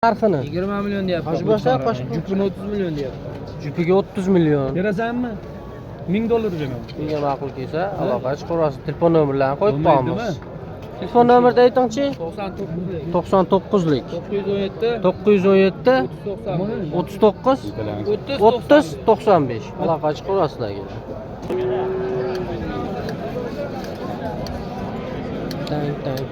Narxini 20 million deyapti. Qo'shib bo'lsa, qo'shib. Jupini 30 million deyapti. Jupiga 30 million. Berasanmi? 1000 dollar beraman. Menga ma'qul kelsa, aloqa chiqarasiz. Telefon nomerlarini qo'yib Bo'lmaydimi? qo'yamiz. Telefon nomerni aytingchi. 99lik. 99lik 917 917 39 39 30 30 95. Aloqa chiqarasizlar. Tang tang.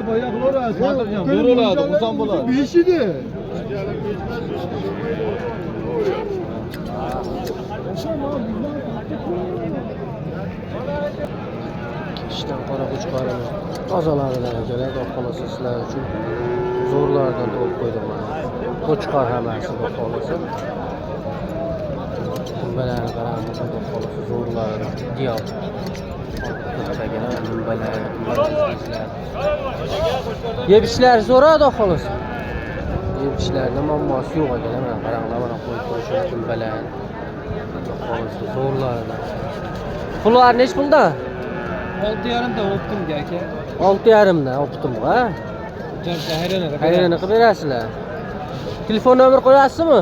Zo'r bo'ladi, xursand bo'ladi. 5 idi. Ishdan qora qo'chqorimiz tozalaridan akalar, xudo xohlasa sizlar uchun zo'rlaridan topib qo'ydik mana. Qo'chqor hammasi xudo xohlasa. Dumbalarni qarang, xudo xohlasa zo'rlaridan ideal. Ko'chagina dumbalari, yeb ichishlari zo'r, xudo xohlasa. Yeb ichishlarida muammosi yo'q akalar, mana qaranglar, mana qo'yib qo'yishgan dumbalarni. Xudo xohlasa zo'rlaridan. Pullar nech puldan? 6,5 ta o'ptimga aka. 6,5 dan o'qitdim, ha? Jarsa hayron Qayerni qilib berasizlar? Telefon nomer qo'yasizmi?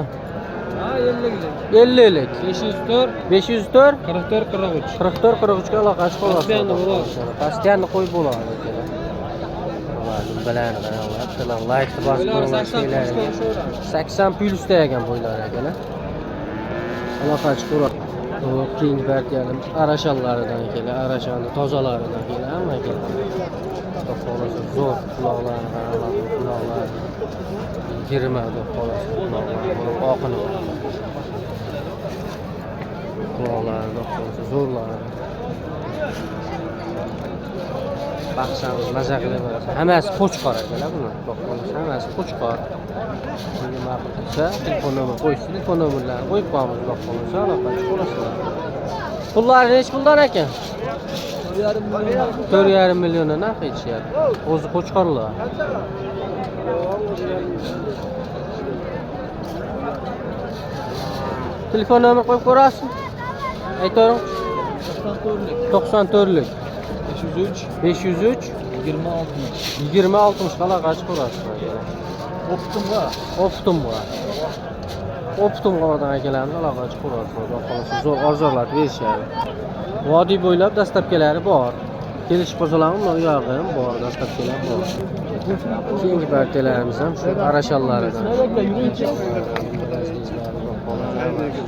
Ha, 50 lik. 50 lik. 504 504 44 43. 44 43 ga aloqa chiqib Постоянно bo'ladi. Постоянно qo'yib bo'ladi akalar. Va dumbalarni qaranglar, bittalar laykni bosib Bo'ylari qo'yinglar 80 şeylarga. plyusga o'xshayveradi. 80 plyusda ekan bo'ylari akalar. Aloqa chiqib keyingi partiyani arashanlaridan kelar, arashanni tozalaridan kelar, hamma akalar. Xudo xohlasa zo'r quloqlarini qaranglar, quloqlari 20 xudo xohlasa quloqlari oqini quloqlari xudo xohlasa zo'rlari. Baqsangiz maza qilib olasiz. Hammasi qo'chqor akalar buni. Xudo xohlasa hammasi qo'chqor. Bunga ma'qul kelsa telefon nomer qo'yishsin, telefon nomerlarini qo'yib qo'yamiz xudo xohlasa, aloqa chiqib olasizlar. Pullari nechi puldan ekan? 4,5 milliondan narx aytishyapti. O'zi qo'chqorlar. Telefon nomer qo'yib ko'rasizmi? Aytavering. 94 lik. 94lik 503 503 20 60. 20 60 aloqa chiqib ko'rasizlar. O'ptimga. Optumga. Optumga odam akalarimiz aloqa chiqib ko'rasizlar. Xudo xohlasa zo'r arzonlatib berishadi. Vodiy bo'ylab dastlabkilari bor. Kelishib qolsalar u yog'i ham bor, dastlabkilar bor. Keyingi partiyalarimiz ham shu arashanlaridan.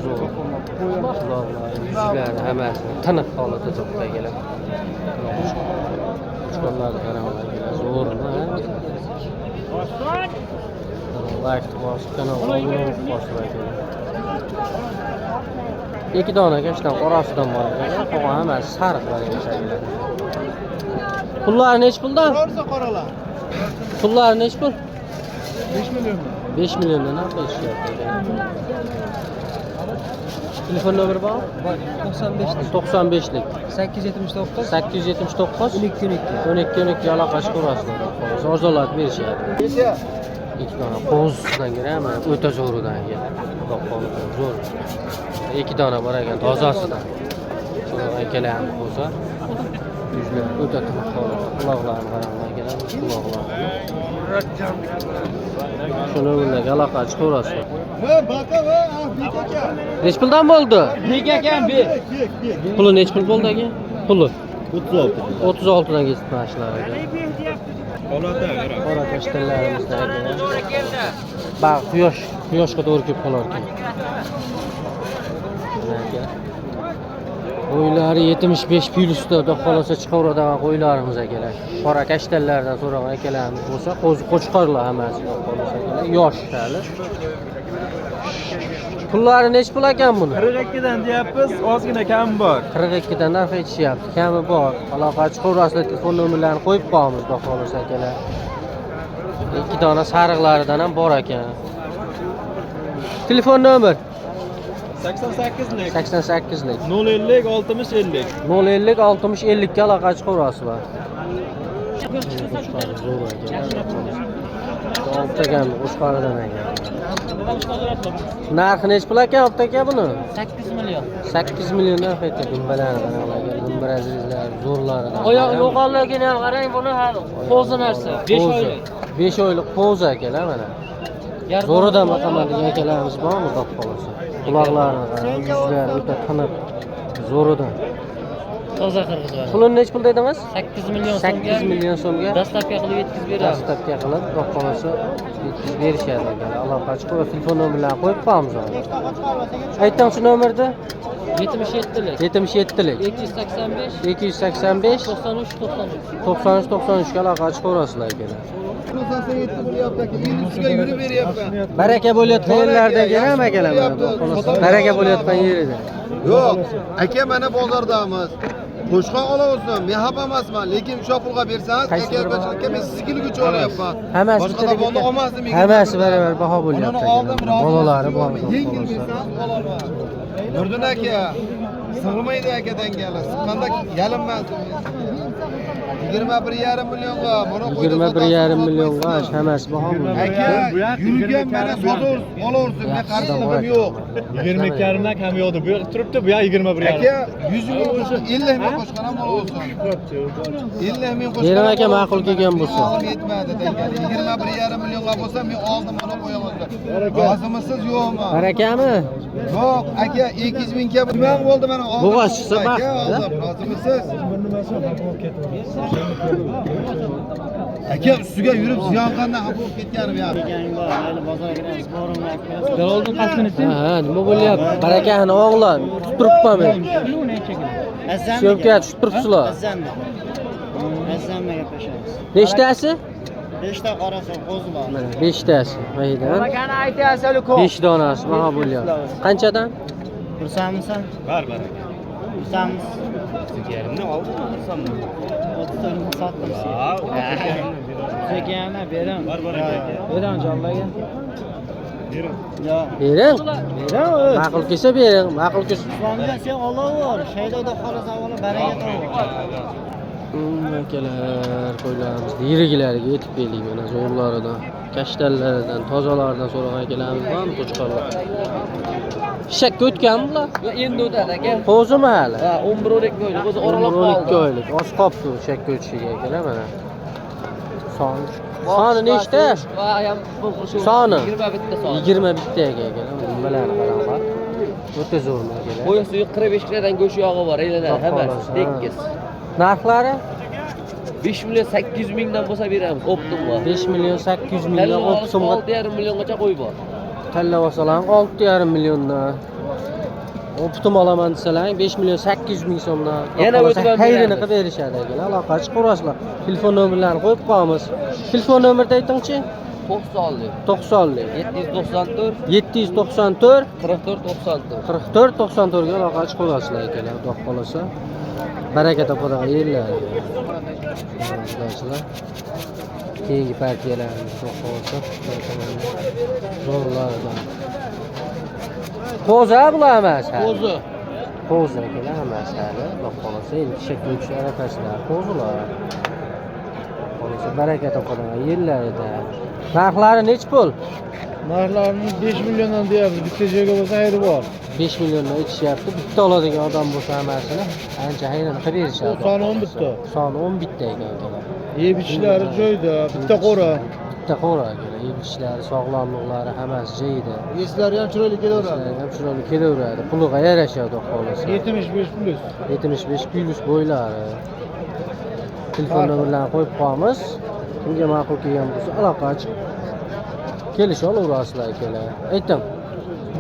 Zo'r. Quloqlari, yuzlari hammasi tiniq holatda turibdi akalar. Qo'chqorlarni qaranglar akalar, zo'rmi? Laykni bosib, kanalga obuna bo'lib qolsin akalar. Ikki dona aka, qorasidan bor ekan, qolgan hammasi sariqlar ekan. Pullari nechi puldan? Qoralar. Pullari nechi pul? 5 milliondan. 5 milliondan narx aytishyapti ekan. Telefon nomeri bormi? Bor. 95 lik. 95 lik 879 879 12 12. 12 12 aloqa chiqaverasizlar. Arzonlatib berishadi. Ikki dona qo'zidan kerak, mana o'ta zo'ridan kerak. Xudo xohlasa zo'r. Ikki dona bor ekan tozasidan. Shunaqa akalarimiz bo'lsa, yuzlari o'ta tiniq holatda, quloqlarini qaranglar akalar, quloqlarini. Shu nomerlarga aloqa chiqaverasizlar. Ha, baqa va, ha, bek aka. Nechi puldan bo'ldi? Bek akam, bek. Bek, bek. Puli nechi pul bo'ldi aka? Puli 36. 36 dan ketdi mana shular aka. Qora kashtanlarimizda aka. Baq quyosh, quyoshga to'g'ri kelib qolar ekan. Mana aka. Qo'ylari 75 plyusda xudo xohlasa chiqaveradigan qo'ylarimiz akalar. Qora kashtanlardan so'ragan akalarimiz bo'lsa, qo'zi qo'chqorlar hammasi xudo xohlasa akalar. Yosh hali. Pullari nechi pul ekan buni? 42 dan deyapmiz, ozgina kami bor. 42 dan narx aytishyapti. Kami bor. Aloqa chiqaverasizlar, telefon nomerlarini qo'yib qo'yamiz xudo xohlasa akalar. Ikki dona sariqlaridan ham bor ekan. Telefon nomer 88lik. 88lik. 050 60 50. 050 60 50 ga aloqa chiqaverasizlar. Zo'r ekan. Olti ekan, Qo'chqoridan ekan. Narxi nechi pul ekan, Obdi aka buni? 8 million. 8 million narx aytyapti. Dumbalarni qaranglar, dumba razrezlari, zo'rlaridan. Oyoq yo'qonligini ham qarang, buni hali qo'zi narsa. 5 oylik. 5 oylik qo'zi akalar mana. Zo'ridan boqaman degan akalarimiz bormi, xudo xohlasa. Quloqlarini qarang, yuzlari o'ta tiniq. Zo'ridan. Toza qirg'iz bor. Pulini nechi pul dedingiz? 8 million so'mga. 8 million so'mga. Dastlabki qilib yetkazib beramiz. Dastlabki qilib, xudo xohlasa yetkazib berishadi akalar. Aloqa chiqib, telefon nomerlarini qo'yib qo'yamiz hozir. Aytingchi nomerni. 77lik. 77lik. 285 285 93 93. 93 93 ga aloqa chiqaverasizlar akalar. 97 bo'lyapti aka. Endi ustiga yurib beryapman. Baraka bo'layotgan yerlarda ekan akalar mana, xudo xohlasa. Baraka bo'layotgan yerida. Yo'q, aka mana bozordamiz. Qo'shqon olaversin, men xafa emasman, lekin o'sha pulga bersangiz, Qaysi aka biri bor? aka men siznikilik uchun olyapman. Hammasi Boshqa bitta tomonda olmasdim. Hammasi barobar baho bo'lyapti. Uni oldim, akalar. rozi Bolalari bor, bo'lsin. xudo Yengil xohlasa. bersangiz olaman. Nurdin aka, sig'maydi aka dangali. Siqqanda yalinmasdi. 21,5 millionga buni qo'ydi. 21,5 millionga hammasi baho bo'lyapti. Aka, yurgan mana sotaversin, olaversin, men qarshiligim yo'q. 22,5 dan kam yo'qdi. Bu yoq turibdi, bu yoq 21,5. Aka, 100 ming qo'shib, 50 ming qo'shgan ham olaversin. 50 ming qo'shgan. Bering aka, ma'qul kelgan bo'lsa. Olim yetmadi dangali. 21,5 millionga bo'lsa, men oldim, buni qo'yaman. Rozimisiz, yo'qmi? Barakami? Yo'q, aka, 200 ming ka nima bo'ldi mana oldim. Bo'g'oz chiqsa Aka, baxt, oldim. Rozimisiz? Aka, ustiga yurib ziyon qanday xafa bo'lib ketganim yo'q. Ha, nima bo'lyapti? Barakani o'g'lon, tutib turibman men. Syomka tushib turibsizlar. Nechtasi? 5 ta qarasa qo'zi bor. Mana 5tasi. Maydan. 5 donasi baho bo'lyapti. Qanchadan? Xursandmisan? Bor, bor aka. Xursandmiz. Yerimni oldim, xursandman. 34 ni sotdim. Chekayapman, beraman. Bor, bor aka. Beraman jonlarga. Bering. Yo'q. Bering. Ma'qul kelsa bering, ma'qul kelsa. Islomjon sen olaver. Shaydoda xolos avvalo baraka topar. Akalar, qo'ylarimiz yiriklariga yetib keldik mana zo'rlaridan, kashtanlaridan, tozalaridan so'ragan akalarimiz bormi, qo'chqorlar? Pishakka o'tganmi bular? Yo'q, endi o'tadi aka. Qo'zimi hali? Ha, 11 12 oylik o'zi oralab 12 qoldi. oylik. Oz qolibdi pishakka o'tishiga akalar mana. Soni nechta? Va ham bu shu Soni? 21 ta soni. 21 ta akalar. Nimalarni qaranglar. O'ta zo'r akalar. Qo'y suyi 45 kilodan go'sht yog'i bor, aylanadi hammasi Xolos, ha. tekis. Narxlari 5 million 800 mingdan bo'lsa beramiz, optim bor. 5 million 800 mingdan optimga 6,5 milliongacha qo'y bor. Tanlab olsalar 6,5 milliondan. Optim olaman desalaring 5 million 800 ming so'mdan. Yana Xohlasa o'tib ham xayrini beramiz. qilib berishadi akalar. Aloqa chiqaverasizlar. Telefon nomerlarini qo'yib qo'yamiz. Telefon nomerni aytingchi. 90lik 90lik 794 794 44 94. 44 94 ga aloqa chiqaverasizlar akalar. Xudo xohlasa. Baraka topadigan yerlar. Bilasizlar. Keyingi partiyalarimiz xudo xohlasa xudo zo'rlaridan. Qo'zi bular emas hali. Qo'zi. Qo'zi akalar hammasi hali. Xudo xohlasa endi pishakka o'tish arafasida qo'zilar. Xohlasa baraka topadigan yerlarida. Narxlari nechi pul? Narxlarini 5 milliondan deyapmiz. Bitta joyga bo'lsa ayri bor. 5 milliondan aytishyapti. Bitta oladigan odam bo'lsa hammasini ancha hayron qilib berishadi. Soni 11 ta. Soni 11 ta ekan akalar. Yeb ichishlari joyida, bitta qo'ra. Bitta qo'ra akalar. Yeb ichishlari, sog'lomliklari hammasi joyida. Eslari ham chiroyli kelaveradi. Ishlari ham chiroyli kelaveradi. Puliga yarasha xudo xohlasa. 75 plus. 75 plus bo'ylari. Telefon nomerlarini qo'yib qo'yamiz. Kimga ma'qul kelgan bo'lsa aloqa chiqib kelisha olaverasizlar akalar. Aytdim.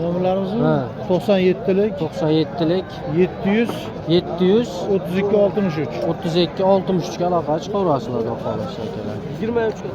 Nomerlarimizni Ha. 97lik 97lik 700 700 32 63. 32 63 ga aloqa chiqaverasizlar xudo xohlasa akalar. 23 ga.